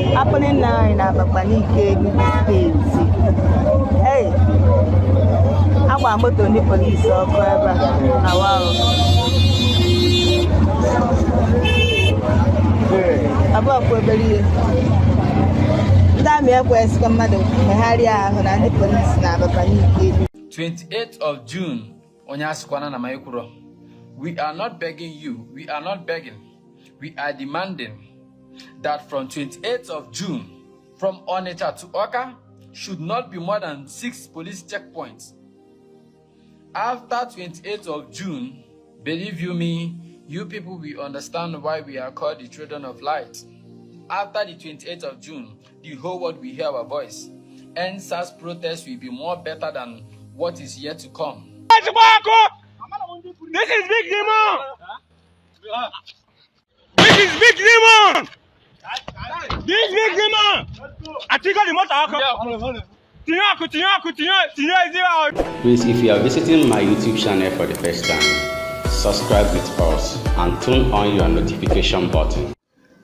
Happening now in Abakpa Nike, Enugu State. Hey, agba moto ndị polisi ọkụ ebe a na wow. Abụọkwa obere ihe. Ndị army ekwesịkwa mmadụ megharịa ahụ na ndị polisi na Abakpa Nike, Enugu. 28th of June, onye asịkwana na m ekwuro. We are not begging you, we are not begging. We are demanding that from 28th of June, from Onitsha to Awka, should not be more than six police checkpoints. After 28th of June, believe you me, you people will understand why we are called the children of light. After the 28th of June, the whole world will hear our voice. EndSARS protest will be more better than what is yet to come. This is big demon. This is big demon. This big demon. Atigo the motor ọkụ. Tinye ọkụ, tinye ọkụ, tinye tinye ezi ahụ. Please, if you are visiting my YouTube channel for the first time, subscribe with us and turn on your notification button.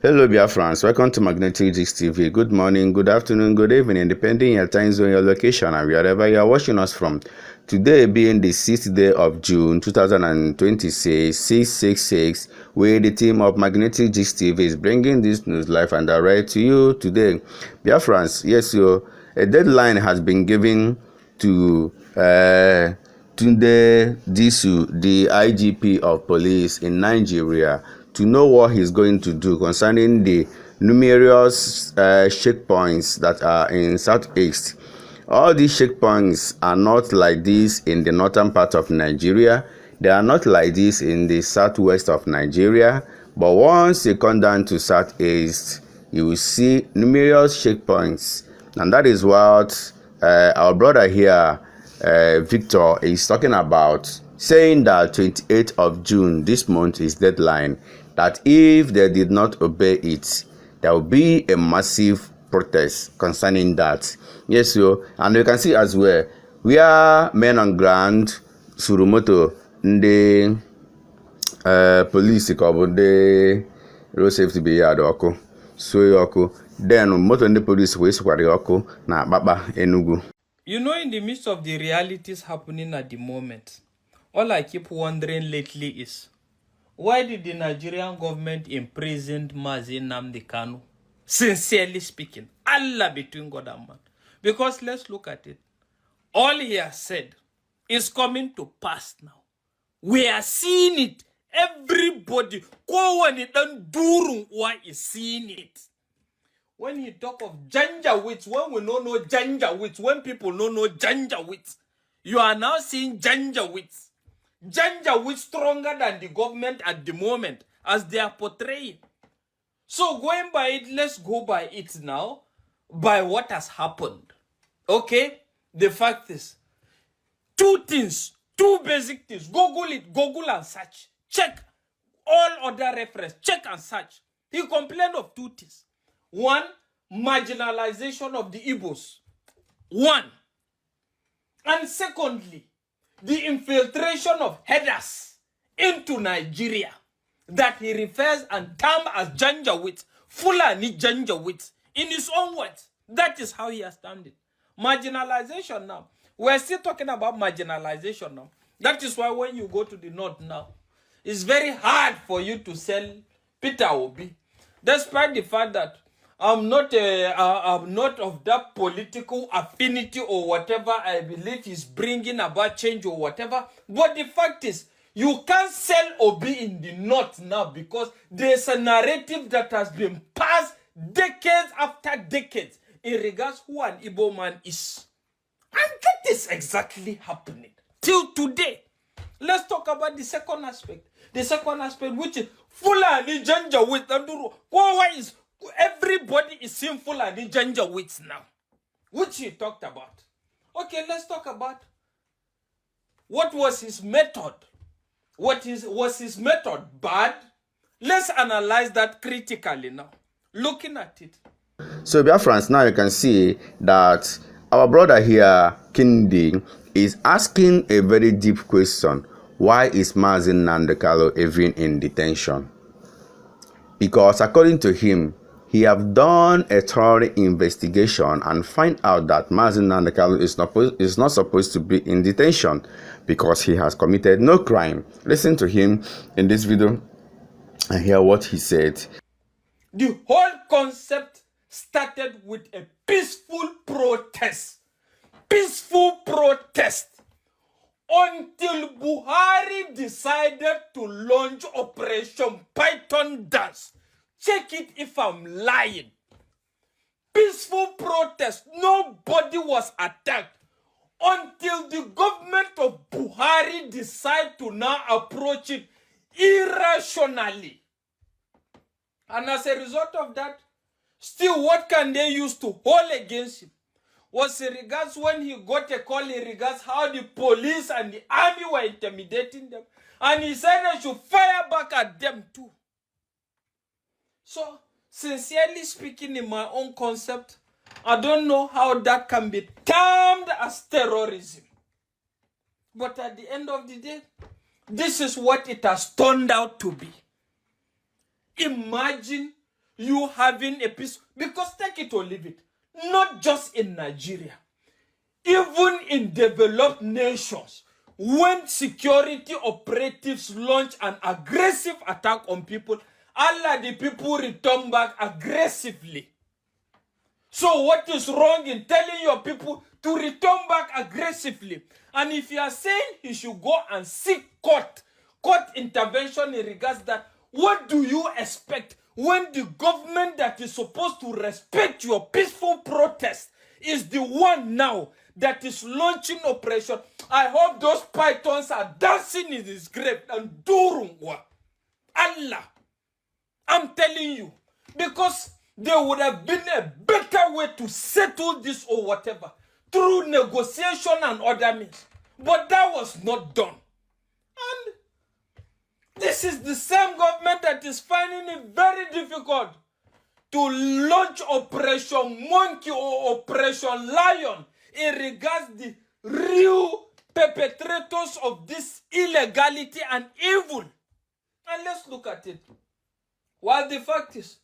Hello, Biafrans. Welcome to Magnetic Gist TV. Good morning, good afternoon, good evening, depending your time zone, your location, and wherever you are watching us from. Today being the 6th day of June 2026, 666, where the team of Magnetic Gist TV is bringing this news live and direct to you today. Biafrans, yes, so a deadline has been given to Tunde Disu, the IGP of police in Nigeria, to know what he's going to do concerning the numerous checkpoints that are in Southeast. All these checkpoints are not like this in the northern part of Nigeria. They are not like this in the southwest of Nigeria. But once you come down to Southeast, you will see numerous checkpoints. And that is what our brother here, Victor, is talking about, saying that 28th of June this month is deadline, that if they did not obey it, there will be a massive protest concerning that. Yes, so, and you can see as well, we are men on ground, suru moto, ndị police ka ọ bụ ndị road safety bụ ya ọkụ suo ya ọkụ, then moto ndị police wee sikwara ya ọkụ na Akpakpa, Enugu. In the midst of the realities happening at the moment, all I keep wondering lately is, why did the Nigerian government imprison Mazi Nnamdi Kanu? Sincerely speaking, Allah between God and man. Because let's look at it. All he has said is coming to pass now. We are seeing it. Everybody, kowane ɗan durun uwa is seeing it. When he talk of Janjaweeds, when we no know Janjaweeds, when people no know Janjaweeds, you are now seeing Janjaweeds. Janjaweeds stronger than the government at the moment, as they are portraying. So going by it, let's go by it now, by what has happened. Okay? The fact is, two things, two basic things. Google it, Google and search. Check all other reference, check and search. He complained of two things. One, marginalization of the Igbos. One. And secondly, the infiltration of herders into Nigeria that he refers and termed as Janjaweeds, Fulani Janjaweeds, in his own words. That is how he has termed it. Marginalization now. We're still talking about marginalization now. That is why when you go to the north now, it's very hard for you to sell Peter Obi, despite the fact that I'm not of that political affinity or whatever. I believe he's bringing about change or whatever. But the fact is, you can't sell Obi in the north now because there's a narrative that has been passed decades after decades in regards who an Igbo man is. And that is exactly happening till today. Let's talk about the second aspect. The second aspect, which is Fulani Janjaweed. Kowa is everybody is seeing Fulani Janjaweeds now, which he talked about. Okay, let's talk about what was his method. What is was his method bad? Let's analyze that critically now. Looking at it. So, Biafrans, now you can see that our brother here, Kindi, is asking a very deep question. Why is Mazi Nnamdi Kanu even in detention? Because according to him, He have done a thorough investigation and find out that Mazi Nnamdi Kanu is not supposed to be in detention because he has committed no crime. Listen to him in this video and hear what he said. The whole concept started with a peaceful protest. Peaceful protest. Until Buhari decided to launch Operation Python Dance. Check it if I'm lying. Peaceful protest. Nobody was attacked until the government of Buhari decided to now approach it irrationally. And as a result of that, still, what can they use to hold against him? Was in regards when he got a call in regards how the police and the army were intimidating them. And he said they should fire back at them too. So, sincerely speaking, in my own concept, I don't know how that can be termed as terrorism. But at the end of the day, this is what it has turned out to be. Imagine you having a peace, because take it or leave it, not just in Nigeria, even in developed nations, when security operatives launch an aggressive attack on people, Allah, the people return back aggressively. So what is wrong in telling your people to return back aggressively? And if you are saying he should go and seek court intervention in regards that, what do you expect when the government that is supposed to respect your peaceful protest is the one now that is launching operation? I hope those pythons are dancing in his grave and durungwa. Allah. I'm telling you. Because there would have been a better way to settle this or whatever through negotiation and other means. But that was not done. And this is the same government that is finding it very difficult to launch Operation Monkey or Operation Lion in regards the real perpetrators of this illegality and evil. And let's look at it. Well, the fact is,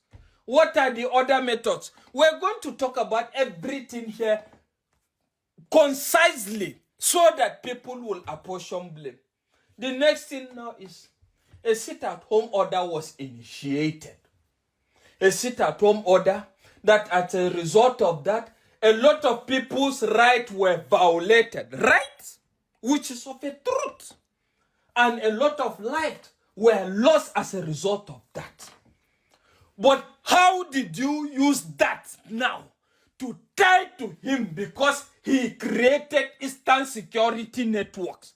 what are the other methods? We're going to talk about everything here concisely so that people will apportion blame. The next thing now is a sit at home order was initiated. A sit at home order that, as a result of that, a lot of people's rights were violated, right? Which is of a truth. And a lot of lives were lost as a result of that. But how did you use that now to tie to him because he created Eastern Security Networks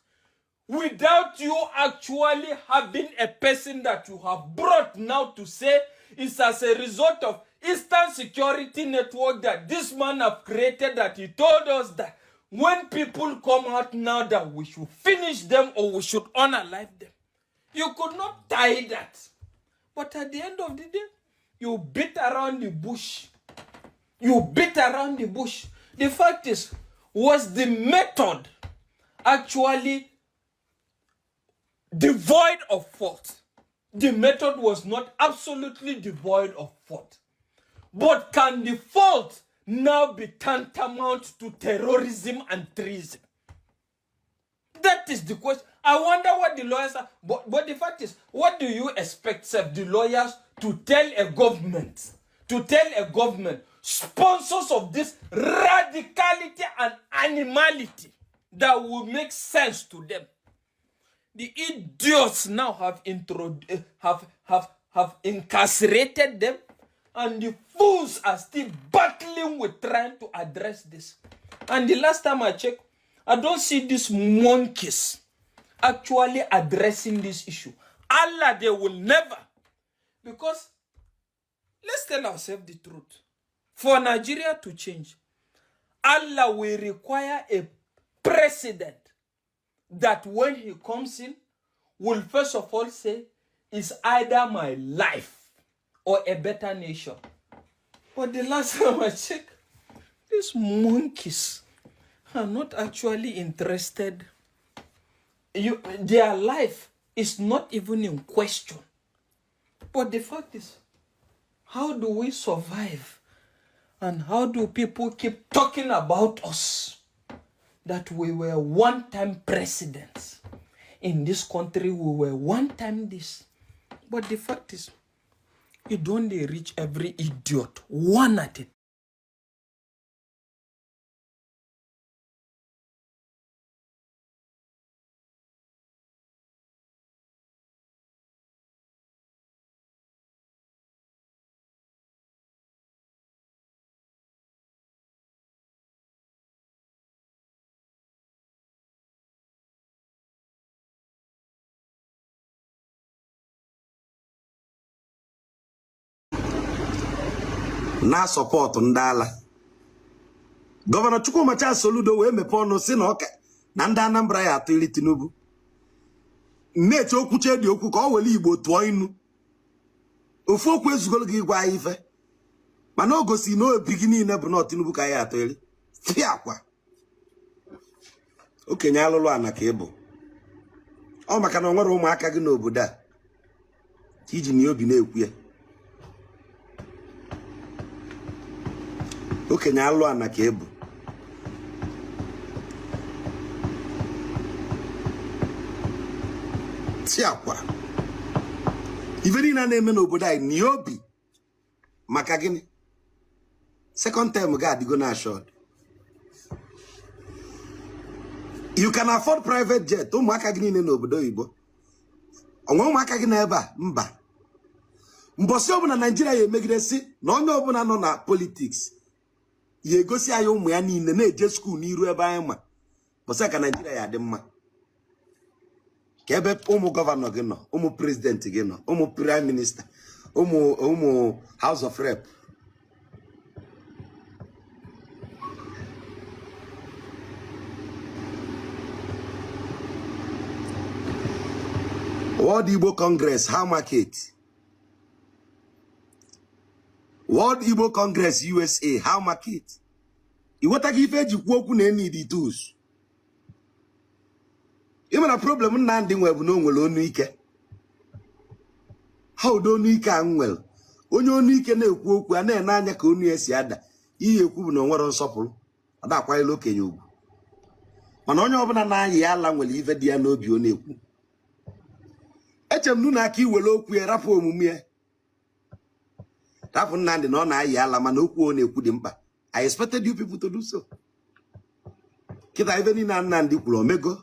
without you actually having a person that you have brought now to say it's as a result of Eastern Security Network that this man have created, that he told us that when people come out now that we should finish them or we should unalive them? You could not tie that. But at the end of the day, you beat around the bush. You beat around the bush. The fact is, was the method actually devoid of fault? The method was not absolutely devoid of fault. But can the fault now be tantamount to terrorism and treason? That is the question. I wonder what the lawyers are. But the fact is, what do you expect, sir, the lawyers to tell a government? To tell a government, sponsors of this radicality and animality that will make sense to them. The idiots now have intro have incarcerated them, and the fools are still battling with trying to address this. And the last time I checked, I don't see these monkeys actually addressing this issue. Allah, they will never. Because let's tell ourselves the truth. For Nigeria to change, Allah will require a president that when he comes in, will first of all say, "It's either my life or a better nation." But the last time I checked, these monkeys are not actually interested. Their life is not even in question. But the fact is, How do we survive? And how do people keep talking about us that we were one time presidents? In this country, we were one time this. But the fact is, it don't reach every idiot one at a Na-support ndị ala. Governor Chukwuma Charles Soludo wee mepee ọnụ sị na ọka na ndị Anambra ya atụli Tinubu. Na-eche okwuche dị okwu ka ọ were Igbo tụọ inu. Ofu okwu ezugoro gị ịgwa anyị ife, mana o gosi na obi gị niile bụ na Tinubu ka anyị atụli. Fịa akwa okenye alụlụ ana ka ị bụ. Ọ maka na o nwere ụmụaka gị n'obodo a ka iji na obi na-ekwu ya. Okenye alụ ana ka ị bụ. Tiakwa ife niile a na-eme n'obodo anyị na obi maka gịnị? Second term ga adịgo na assured. You can afford private jet. Ụmụaka gị niile n'obodo oyibo, onwe ụmụaka gị n'ebe a? Mba. Mbọsị ọbụla Naijiria ya emegide si na onye ọbụla nọ na politics ya egosi anyị ụmụ ya niile na-eje school n'iru ebe anyị ma, mbọsị ka Naijiria ya adị mma. Ka ebe ụmụ governor gị nọ, ụmụ president gị nọ, ụmụ prime minister, ụmụ House of Rep. World Igbo Congress, how market? World Igbo Congress USA, how market? Ịghọtaghị ife eji kwuo okwu na enid tools. Ị mara problem Nnamdị nwe bụ na o nwere onu ike. Ha ụdị onu ike a nwere, onye onu ike na-ekwu okwu a na-ene anya ka onu ya si ada. Ihe ekwu bụ na o nwere nsọpụrụ, ọ da-akwanyere okenye ugwu. Mana onye ọbụla na-ayị ala nwere ife dị ya n'obi ọ na-ekwu. Eche m na aka iwere okwu ya rapụ omume ya, rapụ Nnamdị na ọ na-ayị ala, mana okwu ọ na-ekwu dị mkpa. I expected you people to do so. Kịta ife niile Nnamdị kwuru omego.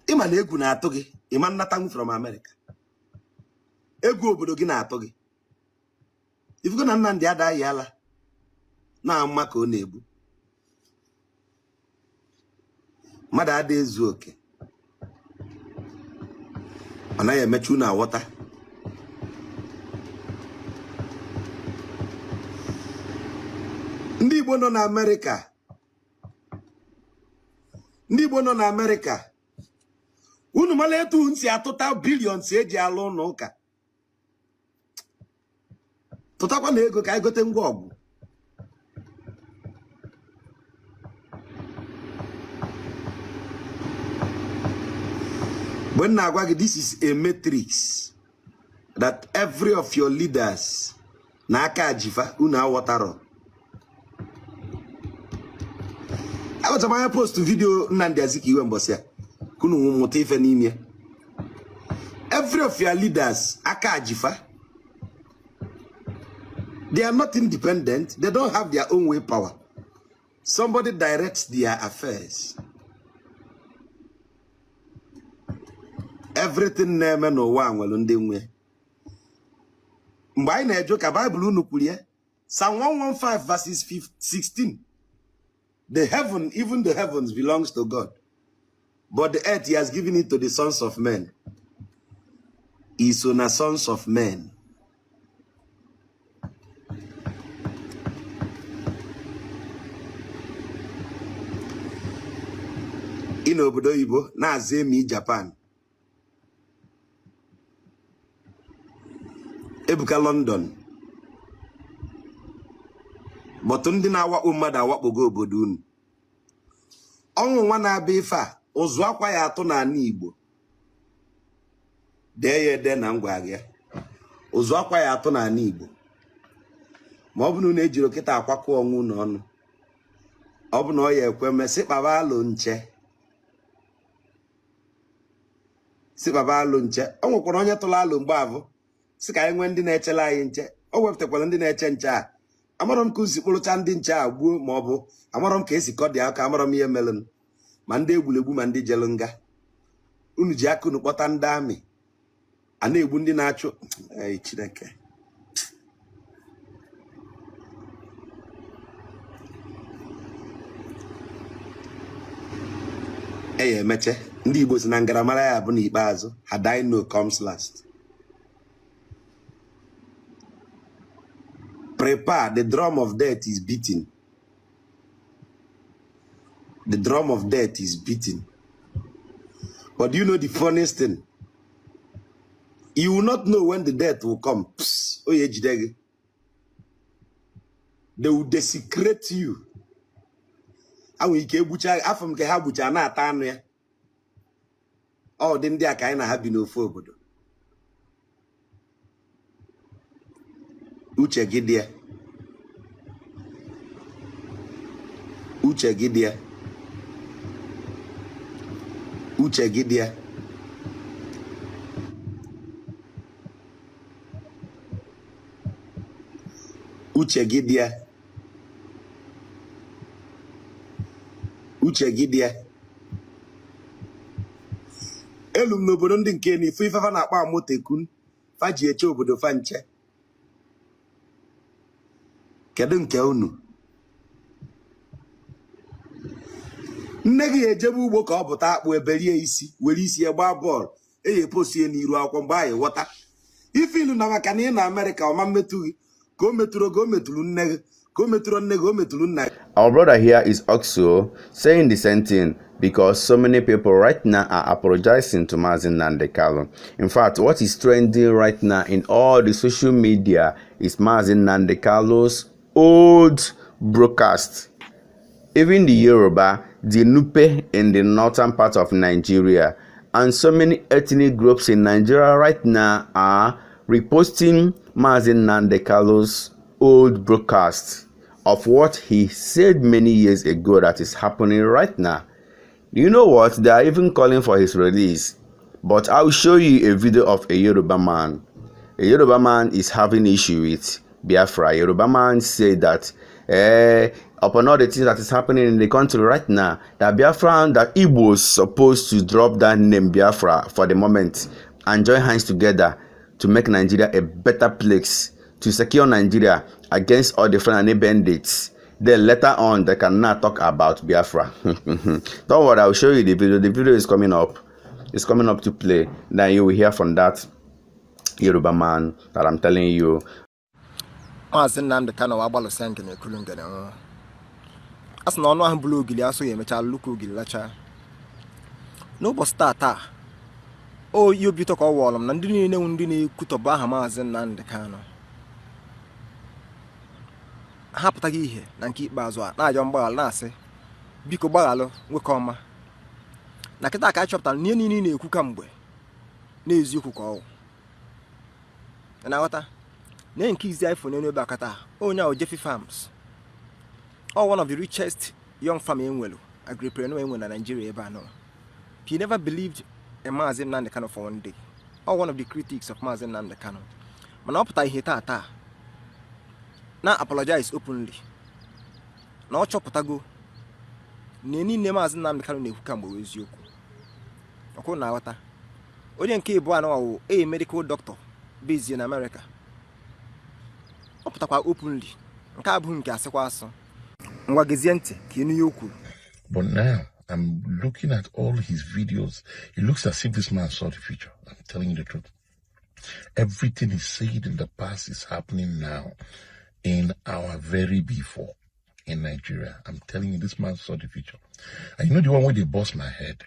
Ịma na egwu na-atụ gị, ịma nnatanwu from America. Egwu obodo gị na-atụ gị. Ifugo na Nnamdị adaghị ala na-ama ka ọ na-ebu. Mmadụ ada ezu oke, ọ naghị emechu unu aghọta. Ndị Igbo nọ na Amerịka, ndị Igbo nọ na Amerịka, unu mara etu unu si atụta billions eji alụ ụlọ ụka. Tụtakwa na ego ka anyị gote ngwa ọgụ. Mgbe m na-agwa gị, this is a matrix that every of your leaders na aka ajifa unu aghọtarọ. Aghọtara m anya post video Nnamdi Azikiwe mbọsị a ka unu mụta ife n'ime. Every of your leaders aka ajifa. They are not independent. They don't have their own way power. Somebody directs their affairs. Everything na-eme n'ụwa nwere ndị nwe. Mgbe anyị na-eje ụka, Baịbụl unu kwuru ya, Psalm 115 verses 16, the heaven, even the heavens, belongs to God, but the earth he has given it to the sons of men. Iso na sons of men. Ị n'obodo oyibo na-aza emi Japan, Ebuka London, but ndị na-awakpo mmadụ awakpogo obodo unu. Ọnwụ nwa na-abịa ife a ụzụ akwa ya atụ n'ala Igbo. Dee ya ede na ngwa gị. Ụzụ akwa ya atụ n'ala Igbo ma ọ bụ na unu ejiri kịta akwakọ onwe unu ọnụ, ọ bụ na ọ ya ekwe mesị kpaba alụ nche, si kpaba alụ nche. O nwekwara onye tụrụ alụ mgbe abụ si ka anyị nwee ndị na-echele anyị nche. O wepụtakwara ndị na-eche nche a. Amarọ m ka usi kpụrụcha ndị nche a gbuo, ma ọ bụ amarọ m ka esi kọ dị aka, amarọ m ihe melụnụ, ma ndị egwuregwu ma ndị jelu nga. Unu ji aka unu kpọta ndị amị a na-egbu ndị na-achụ. Ei, Chineke, e ya emeche. Ndị Igbo si na ngaramara ya bụ n'ikpeazụ, had I know comes last. Prepare, the drum of death is beating. The drum of death is beating. But do you know the funniest thing? You will not know when the death will come. Psst, oye jide gị. They will desecrate you. Ha nwere ike egbucha afọ m nke ha gbucha na-ata anụ ya. Ọ dị ndị a ka anyị na ha bi n'ofu obodo. Uche gị dị ya. Uche gị dị ya. Uche gị dị ya. Uche gị dị ya. Uche gị dị ya. Elu m n'obodo ndị nke na ife ife fa na-akpọ amotekun fa ji eche obodo fa nche. Kedu nke unu? Nne gị ejebe ugbo ka ọ bụta akpụ eberie isi were isi ya gbaa bọọlụ eyi post ya n'iru akwụkwọ mgbe anyị ghọta ife ilu na maka na ị na Amerịka ọma mmetụ gị ka o metụrụ gị, o metụrụ nne gị, ka o metụrụ nne gị, o metụrụ nna gị. Our brother here is also saying the same thing because so many people right now are apologizing to Mazi Nnamdi Kanu. In fact, what is trending right now in all the social media is Mazi Nnamdi Kanu's old broadcast. Even the Yoruba, the Nupe in the northern part of Nigeria, and so many ethnic groups in Nigeria right now are reposting Mazi Nnamdi Kanu's old broadcast of what he said many years ago that is happening right now. You know what? They are even calling for his release. But I'll show you a video of a Yoruba man. A Yoruba man is having issue with Biafra. A Yoruba man said that upon all the things that is happening in the country right now, that Biafra, that Igbo is supposed to drop that name Biafra for the moment and join hands together to make Nigeria a better place, to secure Nigeria against all the Fulani bandits. Then later on, they can now talk about Biafra. Don't worry, I'll show you the video. The video is coming up. It's coming up to play. Then you will hear from that Yoruba man that I'm telling you. Maazị Nnamdị Kanu wa agbalụsịa nke na-ekulu ngene nwụọ. A sị na ọnụ ahụ bụrụ ogili asụ ya emechaa lụka ogili lachaa. N'ụbọchị taa taa o yi obi ụtọ ka ọ wọọrọ m na ndị niile nwu ndị na-ekwutọbụ aha Maazị Nnamdị Kanu ha pụtaghị ihe na nke ikpeazụ a na-ayọ mgbaghalụ, na-asị biko gbaghalụ nwoke ọma, na kịta ka a chọpụtara na ihe niile ị na-ekwu kamgbe n'eziokwu ka ọ wụ. Ị na-aghọta na nke izi iPhone enu ebe a kata onye ahụ Jeffy Farms, ọ one of the richest young farm enwelu agripreneur enwe na Nigeria ebe a nọ. He never believed in Maazị Nnamdi Kanu for one day, or one of the critics of Maazị Nnamdi Kanu, mana ọ pụta ihe taa taa na apologize openly na ọ chọpụtago na niile Maazị Nnamdi Kanu na-ekwu kamgbe wụ eziokwu. Ọkwụ na-aghọta onye nke ịbụọ anọ wụ a medical doctor based in America. Ọ pụtakwa openly, nke abụghị nke asịkwa asụ. Ngwa gezie ntị ka ịnụ ihe o kwuru. But now I'm looking at all his videos. It looks as if this man saw the future. I'm telling you the truth. Everything he said in the past is happening now in our very before in Nigeria. I'm telling you, this man saw the future. And you know the one where they bust my head?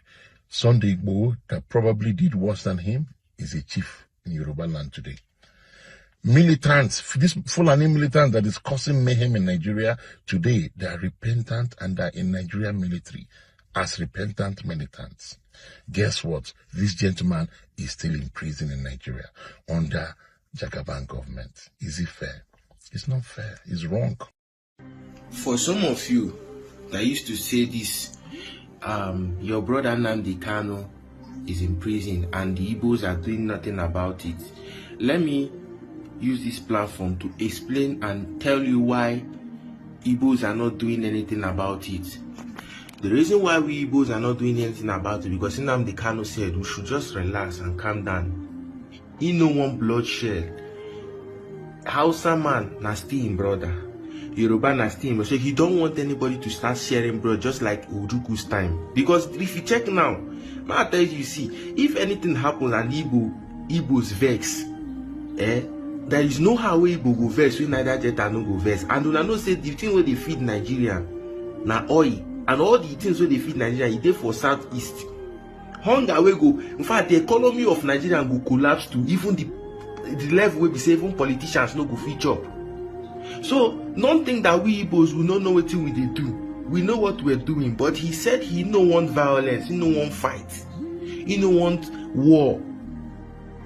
Sunday Igboho, that probably did worse than him, is a chief in Yoruba land today. Militants, this Fulani militant that is causing mayhem in Nigeria today, they are repentant and they're in Nigerian military as repentant militants. Guess what? This gentleman is still in prison in Nigeria under Jagaban government. Is it fair? It's not fair. It's wrong. For some of you that used to say this, your brother Nnamdi Kanu is in prison and the Igbos are doing nothing about it. Let me use this platform to explain and tell you why Igbos are not doing anything about it. The reason why we Igbos are not doing anything about it, because Nnamdi Kanu said we should just relax and calm down. He no want bloodshed. Hausa man na still him brother. Yoruba na still him. So he don't want anybody to start sharing blood, just like Ojukwu's time. Because if you check now, now I tell you, see, if anything happens and Igbos vex, there is no how Igbo go vex when Niger Delta no go vex. And una know say the thing where they feed Nigeria na oil, and all the things where they feed Nigeria, e dey for southeast. Hunger wey go, in fact, the economy of Nigeria go collapse to even the level wey be say even politicians no go fit chop. So, don't think that we Igbos will not know what we dey do. We know what we're doing, but he said he no want violence, he no want fight, he no want war.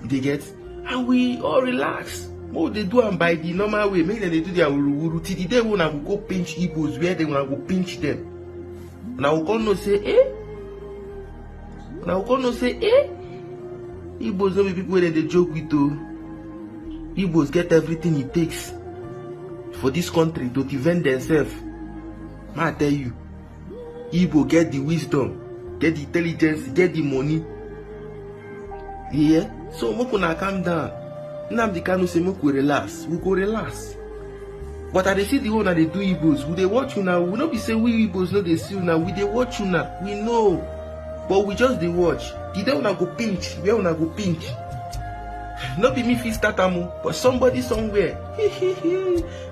They get, and we all relax. More they do am by the normal way. Make them they do their wuru wuru. Till the day when I go pinch Igbos, where they when I go pinch them. And I will come no say, eh? And I will come no say, eh? Igbos no be people where they joke with though. Igbos get everything it takes for this country to defend themselves. Ma I tell you, Igbo get the wisdom, get the intelligence, get the money. Yeah? So make una calm down. Nnamdi Kanu say make we relax. We go relax. But I dey see the one that they do Igbos. We dey watch una. We no be say we Igbos no dey see una. We dey watch una. We know. But we just dey watch. The day una go pinch, where una go pinch. No be me fit start am o, but somebody somewhere.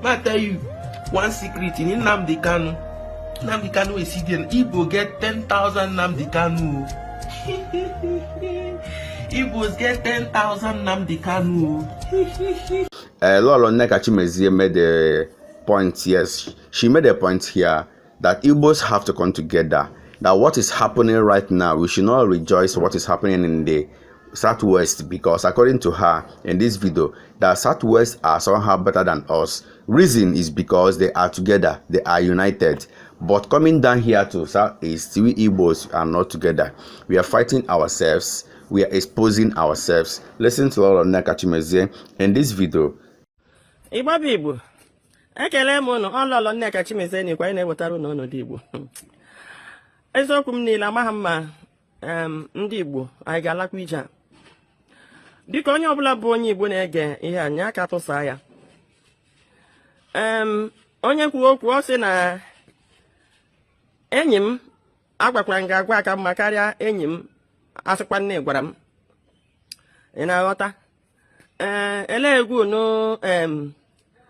Ma I tell you one secret in Nnamdi Kanu. Nnamdi Kanu wey see there, Igbo get 10,000 Nnamdi Kanu o. Igbos get 10,000 Nnamdi Kanu o. Lolo Nneka Chimezie made a point, yes, she made a point here that Igbos have to come together. That what is happening right now, we should not rejoice what is happening in the Southwest, because according to her in this video, that Southwest are somehow better than us. Reason is because they are together, they are united. But coming down here to Southeast, we Igbos are not together. We are fighting ourselves, we are exposing ourselves. Listen to Lolo Nneka Chimezie in this video. Igbo bụ Igbo, ekele m ụnụ. Ọlọlọ Nneka Chimezie n'ikwa anyị na-ewetara ụnụ ọnọdụ Igbo. Eziokwu m niile, amaghị m ma ndị Igbo anyị ga-alakwa ije a. Biko, onye ọbụla bụ onye Igbo na-ege ihe a, nye aka tụsaa ya. Onye kwuo okwu, ọ sị na enyi m agwakwara m gị agwa aka mma karịa enyi m asịkwa nne gwara m. Ị na-aghọta? Ee, ele egwu unu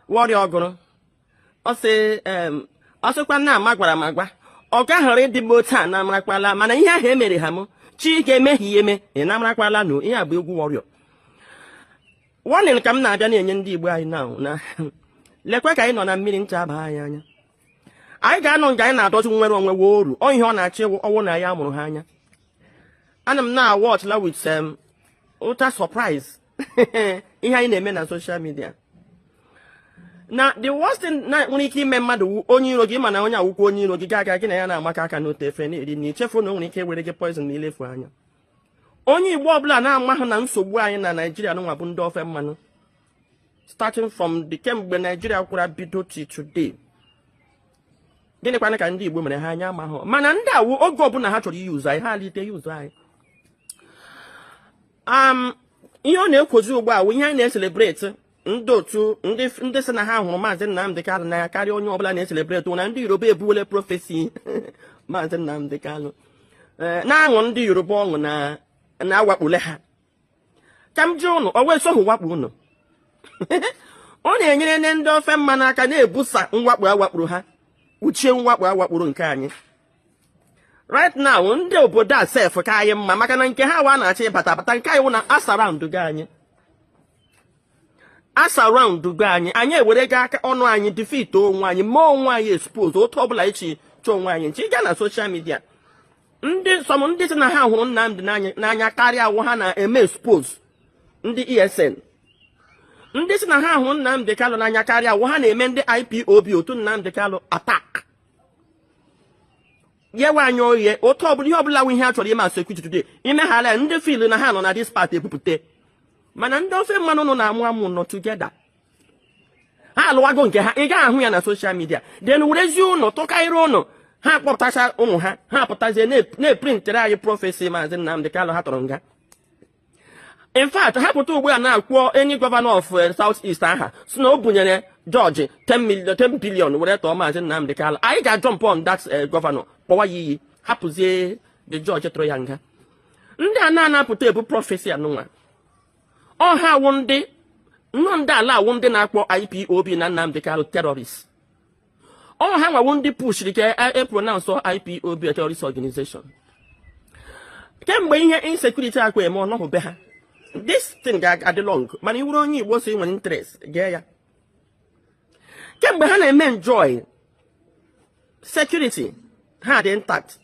wọrịa ọgụrụ, ọ sị ọ sịkwa nna ama gwara m agwa, ọ gaghara ịdị m otu a na amarakwala, mana ihe ahụ emere ha m chi ga-emehie eme. Ị na-amarakwala nụ ihe a bụ egwu warrior warning ka m na-abịa na-enye ndị Igbo anyị na lekwe ka anyị nọ na mmiri ncha aba anyị anya. Anyị ga-anọ nga anyị na-adọzi nwere onwe wee oru ọ ihe ọ na-achị ọwụ na ya mụrụ ha anya. Ana m na-awatchla with utter surprise ihe anyị na-eme na social media. Na the worst thing na nwere ike ime mmadụ wu onye iro gị, mana onye awụkwa onye iro gị ga-aga gị na ya na-amaka aka n'otu efe na-eri na ichefu na o nwere ike were gị poison ma ilefu anya. Onye Igbo ọbụla na-amahụ na nsogbu anyị na Naijiria nwa bụ ndị ofe mmanụ, starting from the kemgbe Naijiria kwara bido till today. Gịnịkwana ka ndị Igbo mere ha? Anya amahụ, mana ndị awụ oge ọbụla ha chọrọ iyuzu anyị, ha alite yuzu anyị. Ihe ọ na-ekwozi ugbu a wụ ihe anyị na-ecelebrate, ndị otu ndị sị na ha hụrụ Maazị Nnamdị Kanụ n'anya karịa onye ọbụla na-ecelebrate na ndị Yoruba ebuwele prophecy Maazị Nnamdị Kanụ, na-aṅụ ndị Yoruba ọṅụ na na-awakpule ha. Ka m jụọ ụnụ, o wee sohụ wakpo ụnụ? Ọ na-enyere nne ndị ofe mmanụ aka na-ebusa mwakpo awakpuru ha, kpuchie mwakpo awakpuru nke anyị. Right now, ndị obodo a sef ka anyị mma, maka na nke ha wa na-achọ ịbata abata, nke anyị wụ na asurroundgo anyị, asurroundgo anyị. Anyị ewere ga aka ọnụ anyị defeat onwe anyị, mee onwe anyị expose. Otu ọbụla echi chọọ onwe anyị nche, ịga na social media, ndị some ndị sị na ha hụrụ Nnamdị n'anya karịa awụ ha na-eme expose ndị ESN. Ndị si na ha hụ Nnamdi Kanu n'anya karịa wụ ha na-eme ndị IPOB, otu Nnamdi Kanu, attack. Yewe anya oye otu ọbụla, ihe ọbụla wụ ihe a chọrọ ime as security today, imeghala ya, ndị feel na ha nọ na this part ebupụte. Mana ndị ofe mmanụ nọ na-amụ amụ nọ together, ha alụwago nke ha. Ị gaghị ahụ ya na social media. Then werezie ụnụ tụkarịrị ụnụ, ha kpọpụtacha ụmụ ha, ha pụtazie na-eprintere anyị prophecy Maazị Nnamdi Kanu ha tọrọ nga. In fact, ha pụta ugbu a na-akwụọ any governor of South East aha si na o bunyere George 10 million, 10 billion were tọọ Maazị Nnamdi Kanu, anyị ga-jump on that governor, kpọwa ya iyi, hapụzie the George tụrụ ya nga. Ndị a na-anapụta ebu prophecy anụnwa, ọha awụ ndị nnọọ, ndị ala awụ ndị na-akpọ IPOB na Nnamdi Kanu terrorist. Ọ ha nwawo ndị pushiri ka e pronounce IPOB a terrorist organization. Kemgbe ihe insecurity akwa eme ọnọhụ be ha, this thing ga-adị long. Mana iwuru onye Igbo so nwere interest, gee ya. Kemgbe ha na-eme enjoy security ha dị intact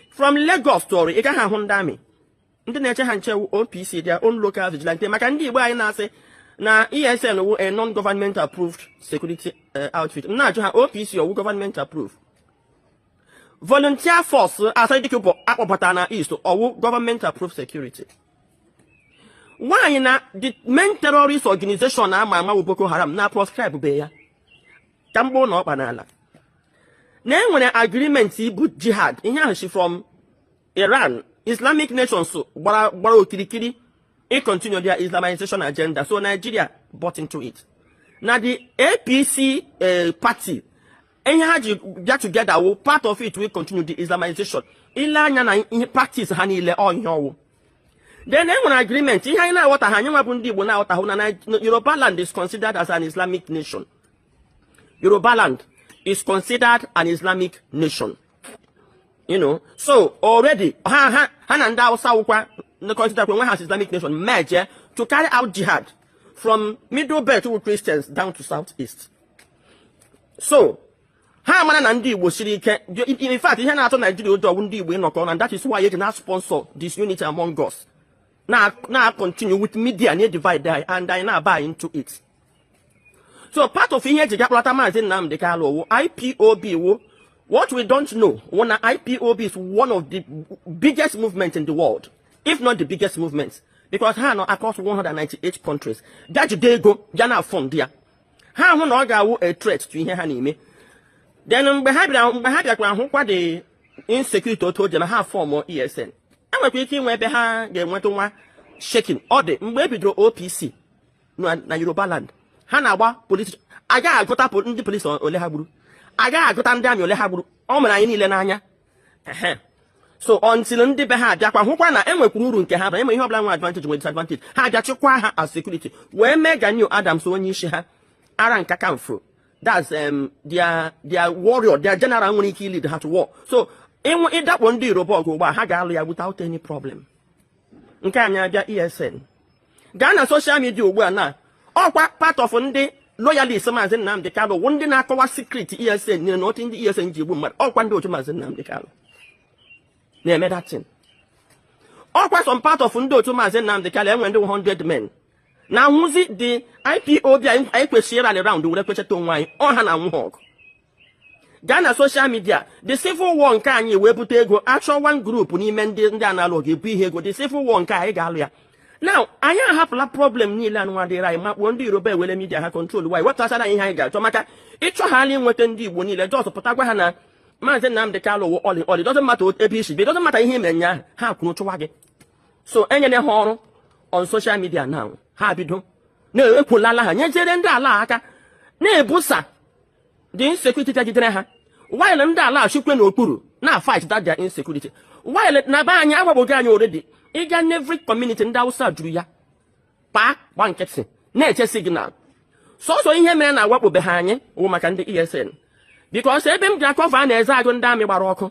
from Lagos to Ori, ị gaghị ahụ ndị amị. Ndị na-eche ha nche OPC, their own local vigilante. Maka ndị Igbo anyị na-asị na ESN wu a non-government approved security outfit, m na-ajụ ha, OPC ọwụ government approved? Volunteer force Asari Dokubo akpọpụtara na East, ọwụ government approved security? Nwaanyị na the main terrorist organization ama ama bụ Boko Haram na proscribe be ya ka mgbe na ọkpa n'ala na enwere agreement ibu jihad. Ihe ahụ si from Iran, Islamic nations gbara gbara okirikiri i continue their Islamization agenda, so Nigeria bought into it. Na the APC party, ihe ha ji bịa together wụ part of it will continue the Islamization. Ile anya na ihe practice ha niile, ọ ihe ọwụ. Then e nwere agreement. Ihe anyị na-aghọtaghị, anyị nwa bụ ndị Igbo na-aghọtahụ na Yoruba land is considered as an Islamic nation. Yoruba land is considered an Islamic nation. So already ha na ndị Hausa wụkwa ndị consider onwe ha as Islamic nation, merge to carry out jihad from Middle Belt with Christians down to South East. So ha mara na ndị Igbo siri ike. In fact, ihe na-atụ Naijiria ụjọ bụ ndị Igbo ịnọkọ, na that is why eji na sponsor disunity among us, na continue with media na divide anyị, and anyị na-aba into it. So part of ihe eji gakpọlata Maazị Nnamdi Kanu wụ IPOB wụ what we don't know wụ na IPOB is one of the biggest movement in the world, if not the biggest movement, because ha nọ across 198 countries. Bịa jide ego bịa na fund ya, ha hụ na ọ ga-awụ a threat to ihe ha na-eme. Then mgbe ha bịara, mgbe ha bịakwara hụkwa the insecurity otu o ji na ha form ESN, enwekwa ike inwe ebe ha ga-enweta nwa shaking. Ọ dị mgbe e bidoro OPC na Yoruba land, ha na-agba polisi, agaghị agụta ndị polisi ole ha gburu, agaghị agụta ndị amị ole ha gburu. Ọ mere anyị niile n'anya. Ehe. So until ndị be ha abịakwa hụkwa na enwekwuru uru nke ha bara, enwe ihe ọbụla nwe advantage nwe disadvantage, ha abịa chịkwa ha as security, wee mee Gani Adams onye isi ha ara nka kamfro. That's their warrior, their general nwere ike lead ha to war. So ịnwe ịdakpo ndị Yoruba ọgụ ugbu a, ha ga-alụ ya without any problem. Nke anyị abịa ESN, gaa na social media ugbu a na ọkwa part of ndị loyalist Maazị Nnamdi Kanu wụ ndị na-akọwa secret ESN niile na otu ndị ESN ji egbu mmadụ. Ọkwa ndị otu Maazị Nnamdi Kanu na-eme that thing. Ọkwa some part of ndị otu Maazị Nnamdi Kanu, enwe ndị 100 men na-ahụzi the IPOB anyị kwesịrị rally round were kwecheta onwe anyị. Ọha na anwụ ha ọgụ. Gaa na social media, the civil war nke anyị wee bute ego, achọ one group n'ime ndị a na-alụ ọgụ ebu ihe ego. The civil war nke anyị ga-alụ ya now, anyị ahapụla problem niile anụnwa dịrị anyị, makpuo ndị Yoruba ewere media ha control wanyị, wepụtachara anyị ihe anyị ga-achọ. Maka ịchọghala inweta ndị Igbo niile, just pụta gwa ha na Maazị Nnamdi Kanu wụ ọlị ọlị, doesn't matter ebe isi bi, doesn't matter ihe mere nya ahụ, ha kwuru chụwa gị. So enyere ha ọrụ on social media now, ha bido na-ekwolala ha nyeziere ndị ala aka na-ebusa the insecurity jidere ha, while ndị ala achịkwe n'okpuru na fight that their insecurity, while na be anyị agbagbogo anyị already. Ịga n'every community, ndị Hausa juru ya kpaa gba nkịtị na-eche signal. Sọsọ ihe mere na awakpobe ha anyị wụ maka ndị ESN, because ebe m ji akọva a na-eze agụ ndị amị gbara ọkụ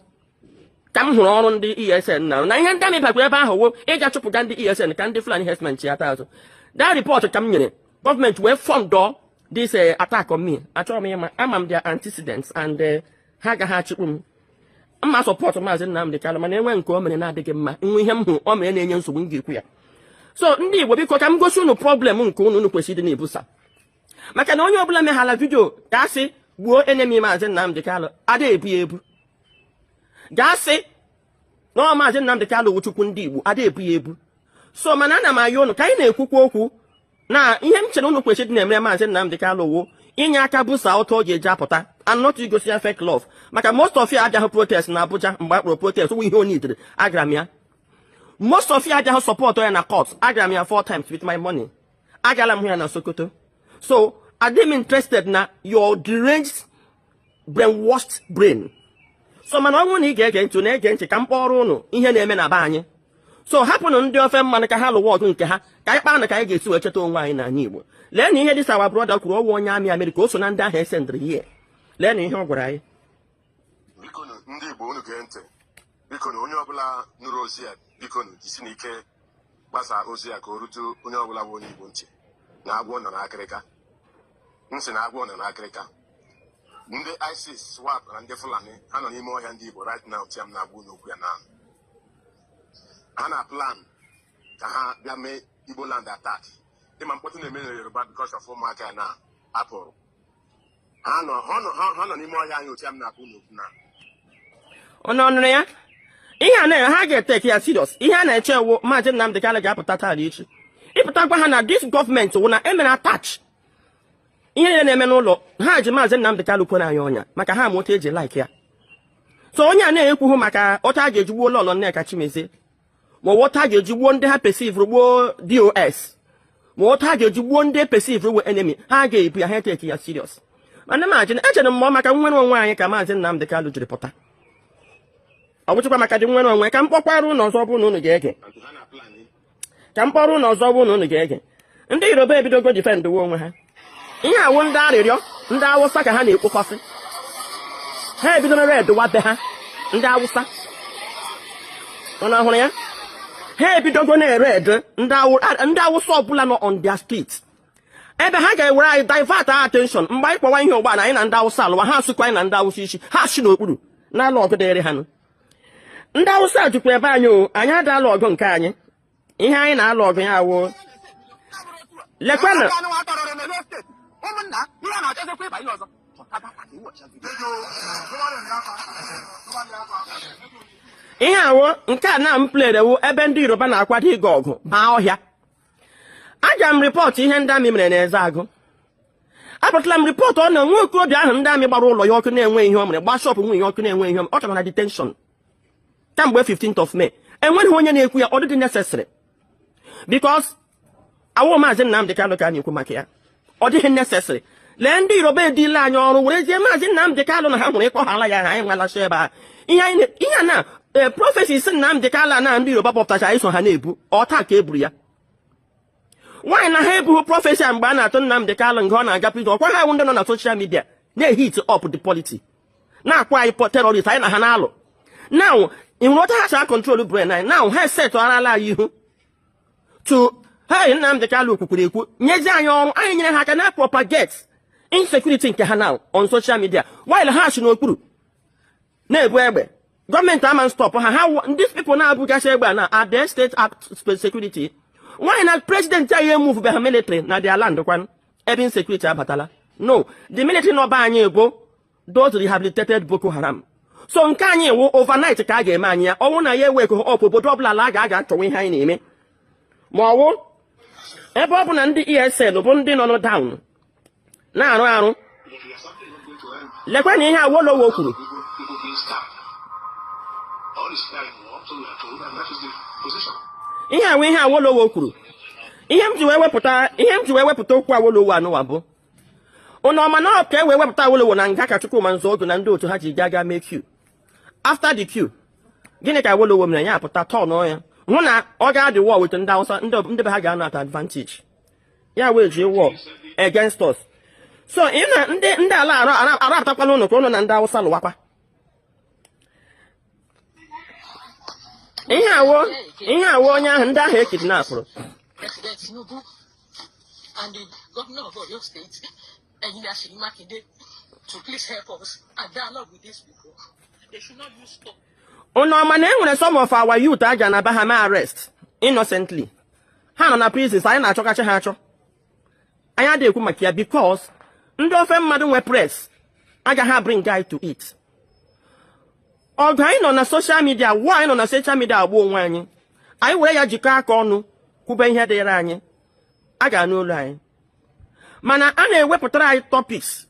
ka m hụrụ ọrụ ndị ESN na ihe ndị amị bakwa ebe ahụ wụ ịga chụpụga ndị ESN ka ndị Fulani herdsmen chiata azụ. That report ka m nyere gọọmenti wee fundọ this attack on me. Achọrọ m ịma, ama m their antecedents and ha agaghị achịkpu m. Mma support Maazị Nnamdi Kanu, mana enwe nke o mere na-adịghị mma, nwe ihe m hụrụ o mere na-enye nsogbu, m ga-ekwu ya. So ndị Igbo, biko, ka m gosi unu problem nke unu kwesịrị ịdị na-ebusa, maka na onye ọbụla meghala video ga-asị gbuo enemy Maazị Nnamdi Kanu, ada ebu ya ebu. Ga-asị na ọ Maazị Nnamdi Kanu wụ Chukwu ndị Igbo, ada ebu ya ebu. So mana ana m ayọ unu ka anyị na-ekwukwa okwu na ihe m chere unu kwesịrị ịdị na-emere Maazị Nnamdi Kanu wụ inye aka busa ụtọ ọ ga-eji apụta and not igosi ya fake love, maka most of you abịaghị protest na Abuja mgbe a kpọrọ protest wụ ihe onidere. Agara m ya. Most of you abịaghị support ya na court. Agara m ya four times with my money. Agala m hụ ya na Sokoto. So adị m interested na your deranged, brainwashed brain. So mana ọ bụrụ na ị ga-ege ntị, na-ege ntị ka m kpọrọ ụnụ ihe na-eme na be anyị. So hapụnụ ndị ofe mmanụ ka ha lụwa ọgụ nke ha, ka anyị kpaa na ka anyị ga-esi wee cheta onwe anyị n'ala Igbo. Lee na ihe dịsa our brother kwuru. Ọwụ onye amị Amerịka, o so na ndị ahụ esendịrị ihe. Lee na ihe ọ gwara anyị. Bikonu, ndị Igbo, unu gee ntị. Bikonu, onye ọbụla nụrụ ozi a, bikonu, jisi n'ike gbasaa ozi a ka o rute onye ọbụla bụ onye Igbo ntị na agwọ nọ n'akịrịka. M sị na agwọ nọ n'akịrịka. Ndị ISIS, ISWAP na ndị Fulani, ha nọ n'ime ọhịa ndị Igbo right now. Tiam na-agwa unu okwu ya na ha na plan ka ha bịa mee Igbo land attack. Ịma mkpọtụ na-eme na Yoruba because of ụmụaka ya na apụrụ ha nọ n'ime ọhịa anyị. Otu ya m na-agwa unu okwu na Ọnụ ọnụrụ ya ihe a na ha ga-eteke ya serious. Ihe a na-eche ewu Maazị Nnamdi Kanu ga-apụta taa na echi, ịpụta gwa ha na this gọọmenti wụ na emere attach ihe niile na-eme n'ụlọ ha ji Maazị Nnamdi Kanu kwere anyị ọnya, maka ha ma otu eji like ya. So onye a na-ekwughị maka otu a ga-eji gbuo Lọlọ Nneka Chimezie, ma ọ otu a ga-eji gbuo ndị ha perceive, gbuo DOS, ma otu a ga-eji gbuo ndị perceive wụ enemy ha, ga-ebu ya, ha eteki ya serious. Mana m ajị echere m maka nnwere onwe anyị ka Maazị Nnamdi Kanu jiri pụta. Ọ bụchakwa maka dị nnwere onwe. Ka m kpọkwara ụnụ ọzọ bụ na unu ga-ege. Ka m kpọrọ ụnụ ọzọ bụ na unu ga-ege. Ndị Yoruba ebidogo defend onwe ha. Ihe awụ ndị arịrịọ ndị Awụsa ka ha na-ekpokwasị. Ha ebidoro redwa be ha. Ndị Awụsa, unu hụrụ ya? Ha ebidogo na-ere ede ndị Awụsa ọbụla nọ on their street, ebe ha ga-ewere anyị divert our attention. Mgbe anyị kpọwa ihe ụgbọala anyị na ndị Awụsa alụwa, ha asụkwa anyị na ndị Awụsa isi ha si n'okpuru na-alụ ọgụ dịrị ha nụ. Ndị Awụsa jikwa ebe anyị o anyị adala ọgụ nke anyị. Ihe anyị na-alụ ọgụ ya awụ lekwanụ. Ụmụnna, ihe a na-achọzikwa ịba ihe ọzọ. Ihe awụ nke a na m plerewu ebe ndị Yoruba na-akwado ịga ọgụ baa ọhịa. Aga m report ihe ndị amị mere n'Eze Agụ. Apụtala m report ọ na nwa okorobịa ahụ ndị amị gbara ụlọ ya ọkụ na-enwe ihe o mere, gbaa shop nwunye ya ọkụ na-enwe ihe o mere. Ọ chọrọ na detention kamgbe 15th of May. Enweghị onye na-ekwu ya. Ọ dịghị necessary because awụ Maazị Nnamdị Kanụ ka a na-ekwu maka ya. Ọ dịghị necessary. Lee, ndị Yoruba edila anyị ọrụ werezie Maazị Nnamdị Kanụ na ha hụrụ ịkpọghala ya. Anyị nwalachi ebe a ihe anyị ihe a na prophecy si Nnamdị Kanụ na ndị Yoruba kpọpụtacha anyị so ha na-ebu ọta ka e buru ya. Nwaanyị na ha ebughị prophecy a mgbe a na-atụ Nnamdị Kanụ nga ọ na-aga prison. Ọkwa ha wụ ndị nọ na social media na-ehit up the polity, na-akpọ anyị terrorist. Anyị na ha na-alụ now. Ị hụrụ otu ha si control brain anyị now? Ha esetụgharala anyị ihu to hey Nnamdị Kanụ kwukwuru ekwu, nyezi anyị ọrụ anyị nyere ha aka na propagate insecurity nke ha now on social media, while ha si n'okpuru na-ebu egbe. Gọọmenti ama stop ha. Ha ndị people na-abụgasị egbe a na are their state act security. Nwaanyị na president anyị emove ha military na their land kwanụ ebe insecurity abatala. No, the military n'ọba anyị bụ those rehabilitated Boko Haram. So nke anyị wụ overnight ka a ga-eme anyị ya. Ọnwụ na ya ewekọ ọpụ obodo ọbụla ala a ga-aga achọwa ihe anyị na-eme, ma ọwụ ebe ọ bụ na ndị ESN bụ ndị nọ down na-arụ arụ. Lekwa na ihe Awolowo kwuru. All is fair in war, so we are told, and that is the position. Ihe awụ ihe Awolowo kwuru. Ihe m ji wee wepụta okwu Awolowo anụwa bụ ụnụ ọma na ọ ka e wee wepụta Awolowo na nga ka Chukwuma Nzeogwu na ndị otu ha ji gaa gaa mee coup. After the coup, gịnị ka Awolowo mere? Ya pụta tọn ya hụ na ọ ga-adị war with ndị Hausa, ndị be ha ga-anọ at advantage, ya wee ji war against us. So ị na ndị ala arụ arapụtakwala ụnụ ka ụnụ na ndị Hausa lụwakwa. Ihe awụ onye ahụ ndị ahụ ekidnapụrụ. President Tinubu and the governor of Oyo State, Engineer Seyi Makinde, to please help us and dialogue with these people. They should not use stop. Ụnụ ọma na e nwere some of our youth a ga na ba ha mee arrest innocently. Ha nọ na prisons, anyị na-achọkacha ha achọ. Anyị adịghị ekwu maka ya because ndị ofe mmadụ nwe press agaghị bring guy to it. Ọgụ anyị nọ na social media, wa anyị nọ na social media agba onwe anyị. Anyị were ya jikọọ aka ọnụ kwube ihe dịrị anyị, a ga-anụ olu anyị. Mana a na-ewepụtara anyị topics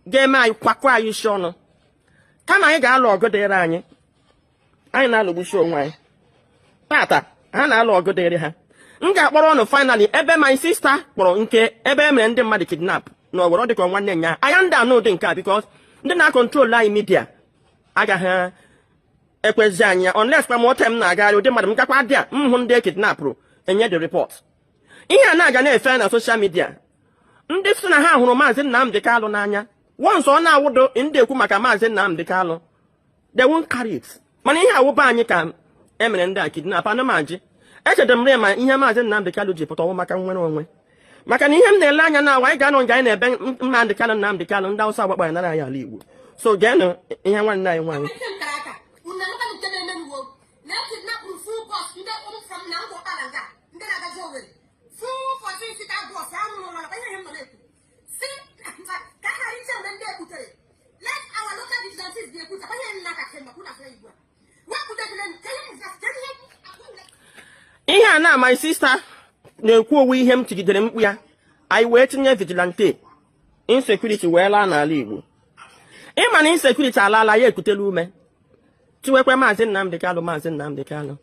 ga-eme anyị kwakọ anyị isi ọnụ, kama anyị ga-alụ ọgụ dịrị anyị. Anyị na-alụgbusi onwe anyị. Tata ha na-alụ ọgụ dịrị ha. M ga-akpọrọ ọnụ finally ebe my sister kpọrọ nke ebe e mere ndị mmadụ kidnap na Owerri, dịka nwanne nya anya ndị anụ ụdị nke a, because ndị na-acontrol anyị media agaghị ekwezi anyị ya, unless kwa ma ote m na-agagharị ụdị mmadụ m gakwa dị a m hụ ndị e kidnapụrụ enye the report. Ihe a na-aga na-efe na social media, ndị sị na ha hụrụ Maazị Nnamdi Kalụ n'anya, once ọ na-awụdo ndị ekwu maka Maazị Nnamdi Kalụ, they won't carry it. Mana ihe awụba anyị ka e mere ndị a kidnap anụmaji echetara m ma ihe Maazị Nnamdi Kalụ ji pụta ọnwụ maka nnwere onwe, maka na ihe m na-ele anya na anyị ga-anọ nga anyị na-ebe Nnamdi Kalụ, Nnamdi Kalụ, ndị Awụsa agbakpa nara anyị ala Igbo. So geenụ ihe nwanne anyị nwaanyị. Unu anụkwanụ nke na-eme n'uwo na kidnapụrụ full bus ndị from na Ngor Okpala nga ndị na-agazi Owerri, full 14 seater bus ahụ nọ n'ala. Ihe m nọ na-ekwu si ka a ghara iche mgbe ndị ekwutere, let our local vigilantes be ekwute ihe nna ka kemgbe kwụ na afọ Igbo a wepụtagide nke ihe. Ihe a na my sister na-ekwu owu ihe m tigidere mkpu ya, anyị wee tinye vigilante, insecurity wee laa n'ala Igbo. Ịma na insecurity alaala, ya ekutela ume tiwekwe Maazị Nnamdi Kalụ, Maazị Nnamdi Kalụ.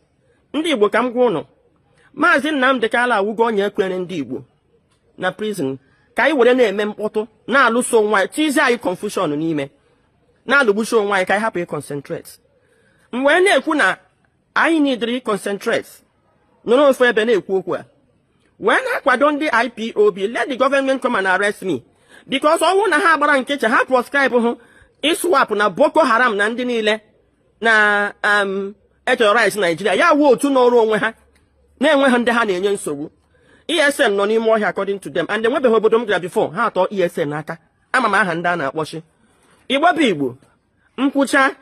Ndị Igbo, ka m gwa ụnụ, Maazị Nnamdi Kalụ awụgo onye ekwere ndị Igbo na prison ka anyị were na-eme mkpọtụ, na-alụso onwe anyị, tizie anyị confusion n'ime, na-alụgbuchi onwe anyị, ka anyị hapụ ịconcentrate. M wee na-ekwu na anyị nidiri concentrate, nọrọ ofu ebe na-ekwu okwu a, wee na-akwado ndị IPOB. Let the government come and arrest me, because ọnwụ na ha gbara nkịtị, ha proscribe hụ ISWAP na Boko Haram na ndị niile na eterrorize Nigeria, ya wuo otu nọrọ onwe ha na-enweghị ndị ha na-enye nsogbu. ESN nọ n'ime ọhịa according to them, and enwebeghị obodo m gara before ha atọ ESN n'aka. Ama m aha ndị a na-akpọchi. Igbo bụ Igbo, nkwụcha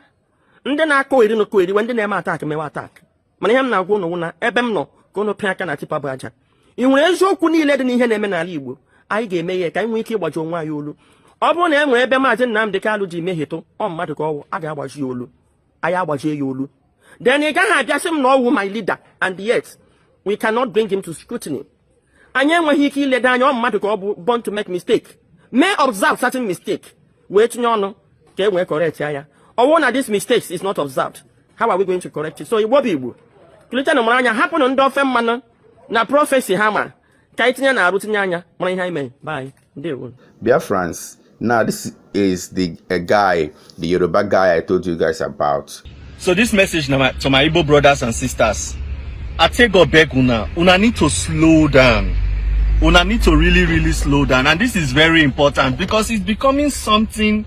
ndị na-akọ eri nụkọ eriwe, ndị na-eme attack mewe attack. Mana ihe m na-agwa ụnụ wụ na ebe m nọ ka ụnụ pịa aka na tipper bụ aja. Ị nwere eziokwu niile dị n'ihe na-eme n'ala Igbo, anyị ga-eme ihe ka anyị nwee ike ịgbaji onwe anyị olu. Ọ bụrụ na e nwere ebe Maazị Nnamdi Kalụ ji mehietụ, ọ mmadụ ka ọwụ, a ga-agbaji ya olu, anyị agbajie ya olu. Then ị gaghị abịa sị m na ọwụ my leader and yet we cannot bring him to scrutiny. Anyị enweghị ike ileda anya, ọ mmadụ ka ọ bụ, born to make mistake, may observe certain mistake wee tinye ọnụ ka e wee correct ya. Ọ bụrụ na this mistakes is not observed, how are we going to correct it? So Igbo bụ Igbo, kilitenụ mara anya, hapụnụ ndị ofe mmanụ na prophecy ha, ma ka anyị tinye na arụ, tinye anya mara ihe anyị mere. Bye, ndewo. Biafrans, now this is the a guy, the Yoruba guy I told you guys about. So this message now to my Igbo brothers and sisters. I take God beg una, una need to slow down. Una need to really, really slow down. And this is very important because it's becoming something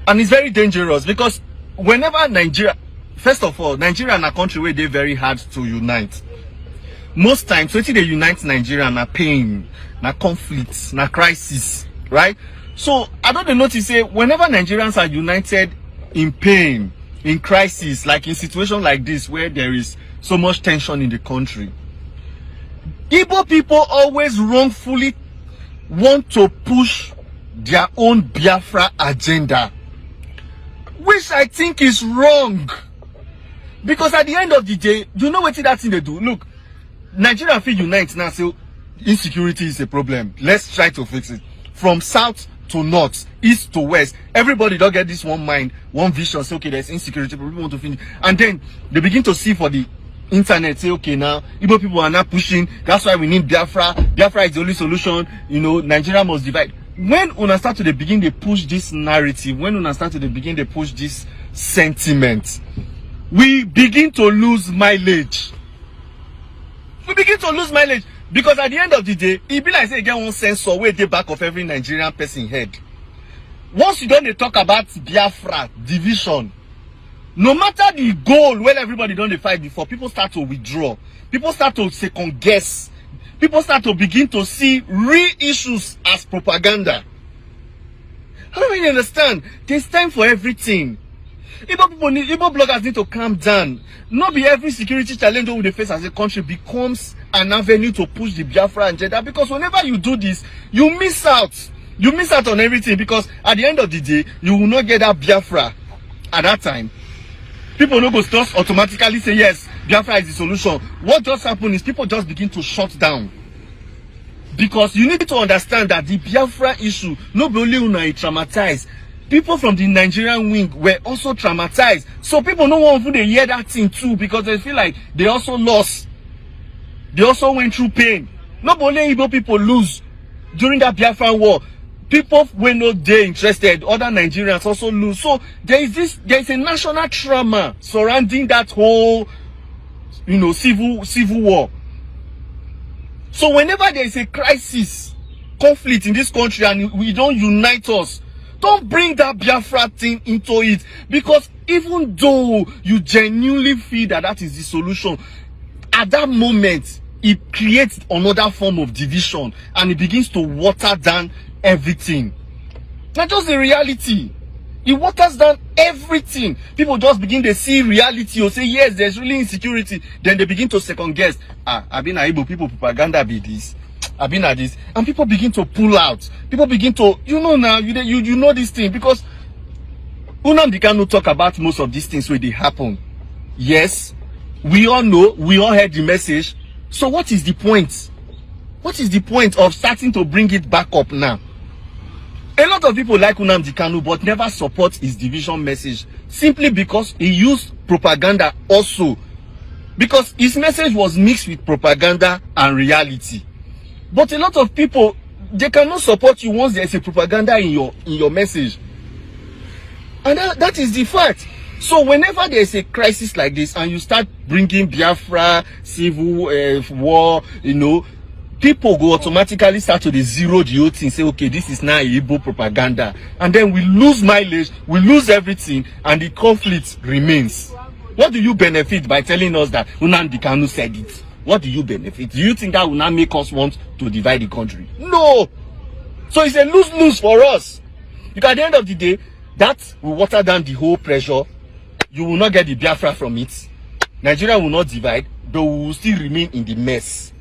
and it's very dangerous, because whenever Nigeria, first of all, Nigeria na country where they very hard to unite. Most times, wetin dey unite Nigeria na pain, na conflict, na crisis, right? So I don dey notice say whenever Nigerians are united in pain, in crisis, like in situation like this where there is so much tension in the country, Igbo people always wrongfully want to push their own Biafra agenda, which I think is wrong. Because at the end of the day, you know what that thing dey do? Look, Nigeria fit unite now, say insecurity is a problem. Let's try to fix it. From south to north, east to west, everybody don get this one mind, one vision. Say, okay, there's insecurity, people want to finish. And then they begin to see for the internet, say, okay, now Igbo people are now pushing. That's why we need Biafra. Biafra is the only solution. Nigeria must divide. When una start to dey begin to push this narrative, when una start to dey begin to push this sentiment, we begin to lose mileage. We begin to lose mileage because at the end of the day, e be like say e get one sensor wey dey back of every Nigerian person head. Once you don dey talk about Biafra division, no matter the goal wey everybody don dey fight before, people start to withdraw, people start to second guess, people start to begin to see real issues as propaganda. I don't really understand. There's time for everything. Igbo people need, Igbo bloggers need to calm down. Not be every security challenge wey we dey face as a country becomes an avenue to push the Biafra agenda, because whenever you do this, you miss out. You miss out on everything, because at the end of the day, you will not get that Biafra at that time. People no go just automatically say, yes, Biafra is the solution. What just happened is people just begin to shut down. Because you need to understand that the Biafra issue, no be only una e traumatize. People from the Nigerian wing were also traumatized. So people no want to hear that thing too, because they feel like they also lost. They also went through pain. Not only Igbo people lose during that Biafran war. People were not they interested. Other Nigerians also lose. So there is a national trauma surrounding that whole civil war. So whenever there is a crisis, conflict in this country and we don't unite us, don't bring that Biafra thing into it. Because even though you genuinely feel that that is the solution, at that moment, it creates another form of division and it begins to water down everything. Not just the reality. It waters down everything. People just begin to see reality or say, yes, there's really insecurity. Then they begin to second guess. Ah, I been Igbo people propaganda be this. I been at this. And people begin to pull out. People begin to, now, you know this thing, because Nnamdi Kanu talk about most of these things where they happen. Yes, we all know, we all heard the message. So what is the point? What is the point of starting to bring it back up now? A lot of people like Nnamdi Kanu but never support his division message, simply because he used propaganda also. Because his message was mixed with propaganda and reality. But a lot of people, they cannot support you once there is a propaganda in your message. And that is the fact. So whenever there is a crisis like this and you start bringing Biafra, civil war, people go automatically start to the zero the whole thing, say, okay, this is now Igbo propaganda. And then we lose mileage, we lose everything, and the conflict remains. What do you benefit by telling us that Nnamdi Kanu said it? What do you benefit? Do you think that will not make us want to divide the country? No! So it's a lose-lose for us. Because at the end of the day, that will water down the whole pressure. You will not get the Biafra from it. Nigeria will not divide, but we will still remain in the mess.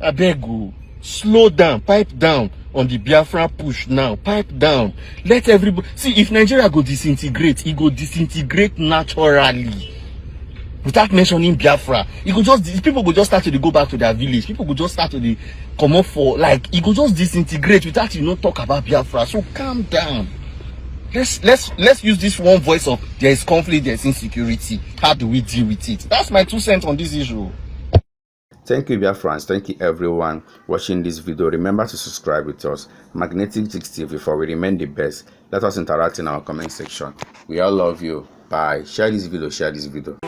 I beg you, slow down, pipe down on the Biafra push now. Pipe down. Let everybody see, if Nigeria go disintegrate, it go disintegrate naturally. Without mentioning Biafra, it go just, people go just start to go back to their village. People go just start to dey come up for, like, it go just disintegrate without you not talk about Biafra. So calm down. Let's use this one voice of there is conflict, there's insecurity. How do we deal with it? That's my 2 cents on this issue. Thank you, dear friends. Thank you, everyone watching this video. Remember to subscribe with us, Magnetic Chicks TV, for we remain the best. Let us interact in our comment section. We all love you. Bye. Share this video. Share this video.